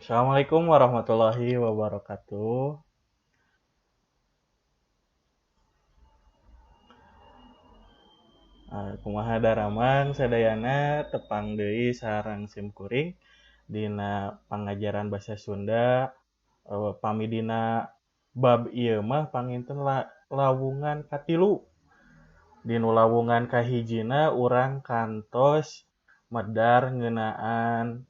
Assalamualaikum warahmatullahi wabarakatuh. Kumaha daramang sadayana tepang deui sareng simkuring dina pangajaran basa Sunda, pami dina bab ieu mah panginten lawungan katilu. Dinu lawungan kahijina urang kantos medar ngeunaan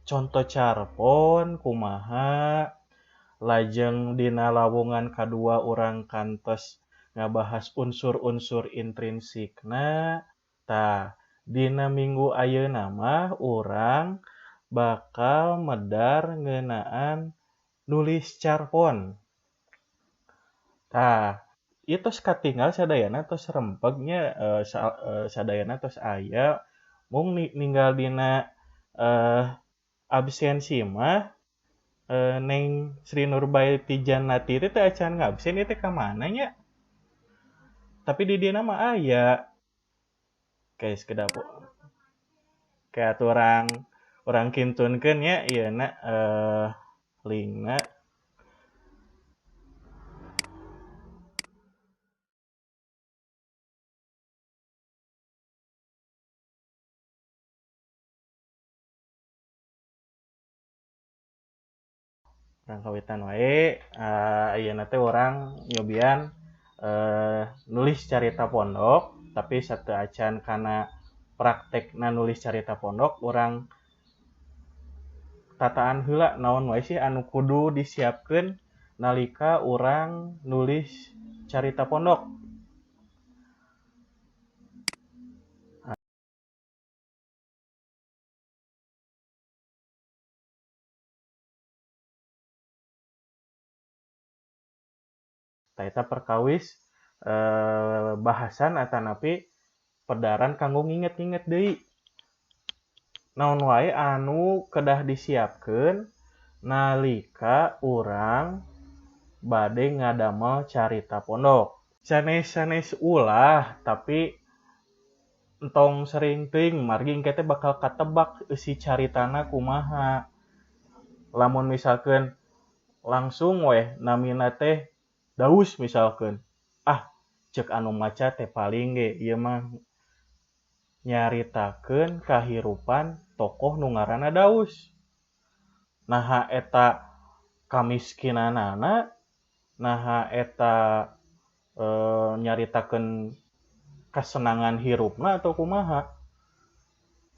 conto carpon kumaha, lajeng dina lawungan kadua urang kantos ngabahas unsur-unsur intrinsikna. Tah, dina minggu ayeuna mah urang bakal medar ngeunaan nulis carpon. Tah, ieu tos katinggal sadayana tos rempegnya, sadayana tos aya mung ninggal dina absensi mah, Neng Sri Nurbaiti Jannati teh teu acan ngabsen ieu teh ka mana nya? Tapi di dieu mah aya. Oke, sekedap. Oke, atuh urang kintunkeun nya ieuna linkna. Urang kawitan wae, ayeuna teh urang nyobian nulis carita pondok, tapi sateuacan kana praktekna nulis carita pondok urang tataan heula naon wae sih anu kudu disiapkeun nalika urang nulis carita pondok. Tah eta perkawis bahasan atanapi pedaran kanggo nginget-nginget deui. Naon wae anu kedah disiapkeun nalika urang bade ngadamel carita pondok. Sanes-sanes ulah tapi entong sering teuing margi engke teh bakal katebak eusi caritana kumaha. Lamun misalkeun langsung weh namina teh Daus misalkeun, ah cek anu maca teh paling ge ieu mah nyaritakeun kahirupan tokoh nu ngaranna Daus. Naha eta kamiskinanana, naha eta nyaritakeun kasenangan hirupna atau kumaha.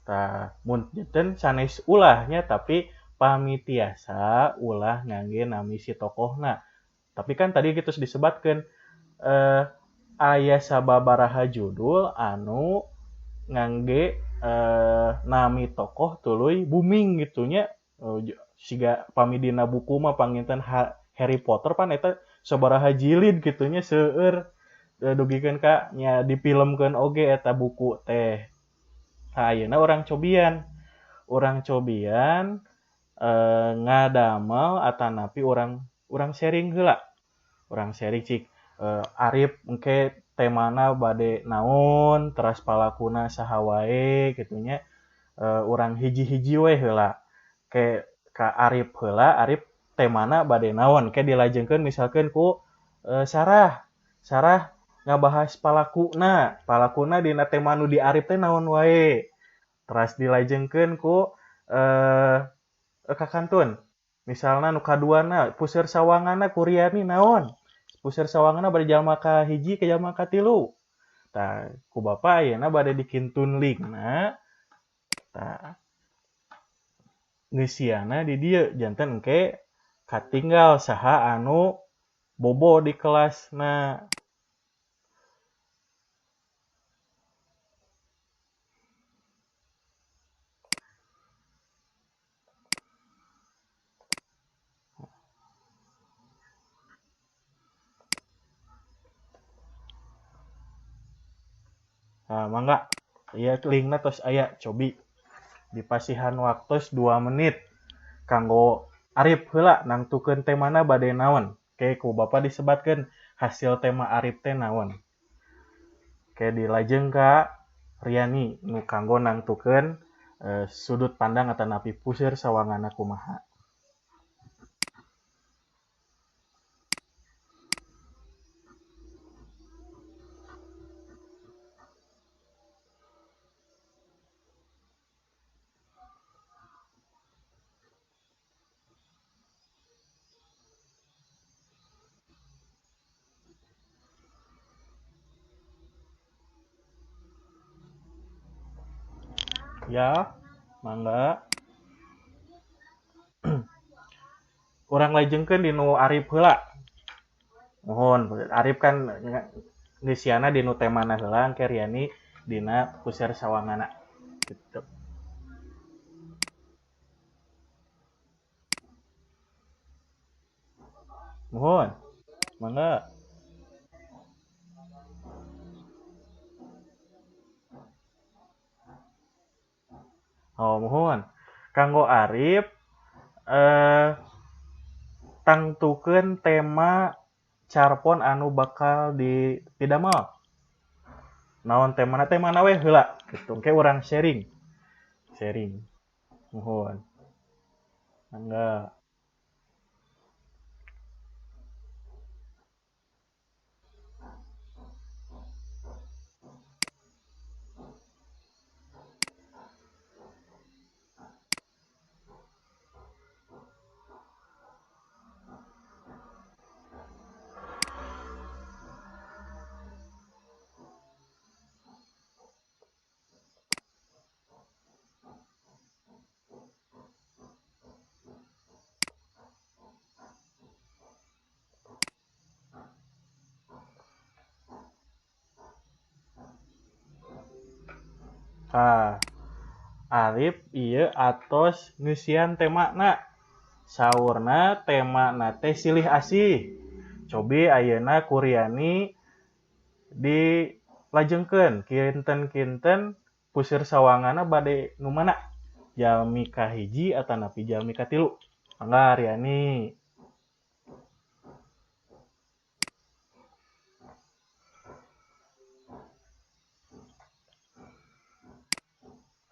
Tah mun janten sanes ulahnya tapi pami tiasa ulah ngangge nami si tokohna. Tapi kan tadi gitu disebatkeun, aya sababaraha judul anu ngangge nami tokoh tuluy booming gitunya. Siga pami dina buku mah panginten Harry Potter pan eta sabaraha jilid gitunya seueur, dugikeun ka nya difilmkeun oge eta buku teh. Tah ayeuna urang cobian ngadamel atanapi urang sharing heula. Urang sharing cik Arif engke temana bade naon, teras palakuna saha wae gitunya. Urang hiji-hiji we heula. Ke ka Arif heula, Arif temana bade naon, ke dilajengkeun misalkeun ku Sarah. Sarah ngabahas palakuna, palakuna dina tema nu di Arif teh naon wae. Teras dilajengkeun ku ka Kantun. Misalna nu kaduana puseur sawanganna ku Riani naon? Puseur sawanganna bade jalma ka hiji ka jalma ka tilu. Tah ku bapa ayeuna bade dikintun linkna. Tah ngeusiana di dieu janten engke katinggal saha anu bobo di kelasna. Nah, mangga ieu linkna tos aya cobi dipasihan waktos 2 menit kanggo Arif heula nangtukeun temana bade naon. Ke ku bapa disebatkeun hasil tema Arif teh naon. Ke dilajeng ka Riani nu kanggo nangtukeun sudut pandang atanapi puseur sawanganna kumaha. Ya, mangga. Urang lajengkeun dinu Arif heula. Mohon, Arif kan ngeusiana dinu temana heula, engke Riani dina puseur sawangana. Gitu. Mohon, mangga. Oh, mohon. Kanggo Arif tangtukeun tema carpon anu bakal dipidamel. Naon temana, temana we heula gitu. Engke urang sharing. Sharing. Mohon. Mangga. Tah, Arif ieu atos ngeusian temana. Saurna temana teh silih asih. Cobi ayeuna ku Riani dilajengkeun kinten-kinten puseur sawangana bade nu mana? Jalmi kahiji atanapi jalmi katilu? Mangga Riani.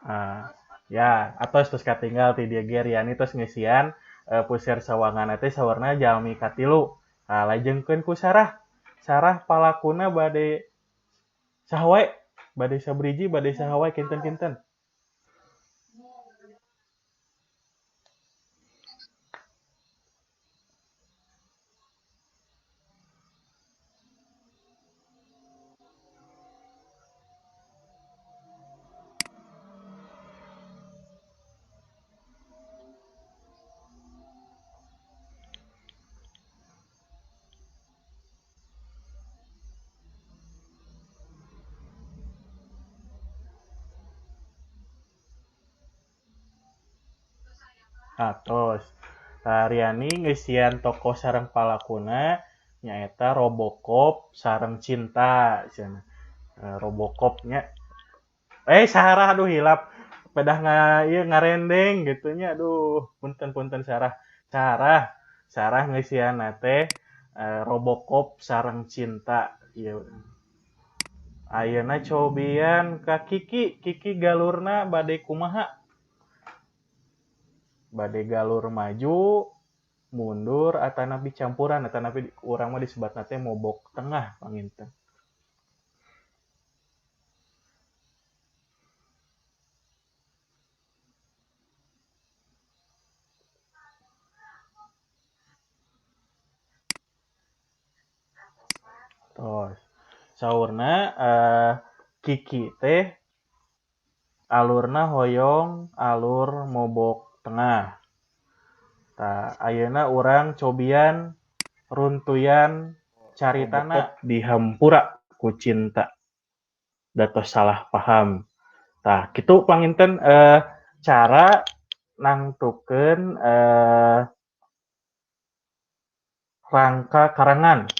Ah, ya, atos terus katinggal ti dieu ge Riani tos ngeusian puseur sawangana teh saurna jalmi katilu. Nah, lajengkeun ku Sarah. Sarah palakuna bade saha wae? Bade sabriji, bade saha wae kinten-kinten? Atos. Tah, Riani ngeusian tokoh sareng palakuna nyaeta Robocop sareng Cinta cenah. Robocop nya. Sarah aduh hilap. Pedah ieu ngarendeng gitu nya aduh punten-punten Sarah. Sarah, Sarah ngeusianna teh Robocop sareng Cinta ieu. Ayeuna cobian ka Kiki, Kiki galurna bade kumaha? Bade galur maju, mundur, atanapi campuran, atanapi urang mah disebatna teh mobok tengah panginten. Tos. Saurna Kiki teh alurna hoyong alur mobok tengah. Tah, ayeuna urang cobian runtuyan caritana dihampura ku Cinta. Datos salah paham. Tah, kitu panginten cara nangtukeun rangka karangan.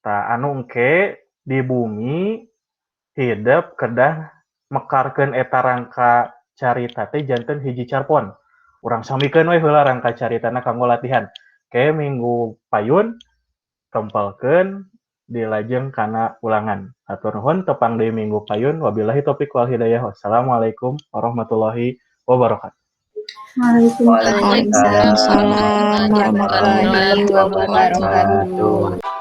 Tah, anu engke di bumi hidep kedah mekarkeun eta rangka carita teh janten hiji carpon. Urang samikeun we heula rangka caritana kanggo latihan. Ke minggu payun tempelkeun dilajeng kana ulangan. Hatur nuhun tepang deui minggu payun. Wabillahi taufik wal hidayah. Wassalamualaikum warahmatullahi wabarakatuh. Waalaikumsalam warahmatullahi wabarakatuh.